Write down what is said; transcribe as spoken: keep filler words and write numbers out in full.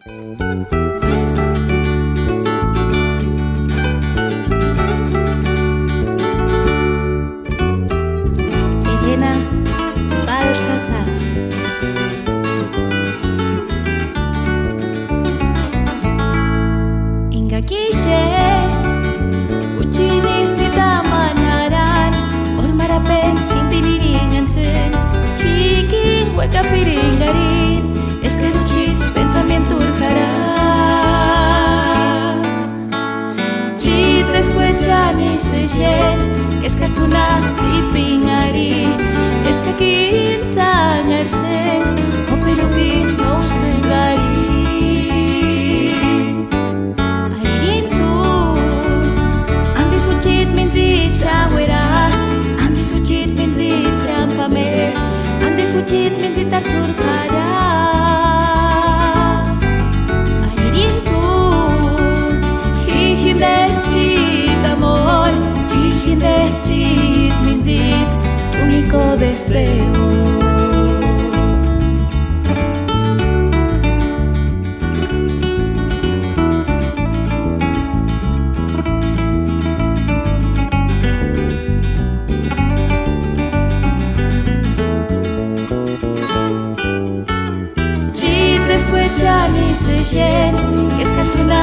Elena Baltasar. Enga k'isï uchini snitamani arhani, ormarapeni jintini irinhantsïni, jíkini uekapiringa arhini, eskeri uchiti pensamienturi jarhasti. Chítesï uechani sïxencha, eskari t'u na tsipinharhi, eskakini tsánharhisïnga, jupiruki no úsïnga arhini. Arhirini t'u, ¿andisï uchiti mintsïchani uera? ¿Andisï uchiti mintsïchani pame? ¿Andisï uchiti mintsitani t'úri jarhasti? Arhirini t'u, ji jindesï chíti amor, ji jindesï chíti mintsita, único deseo. Chítesï uechani sïxencha, eskari t'u na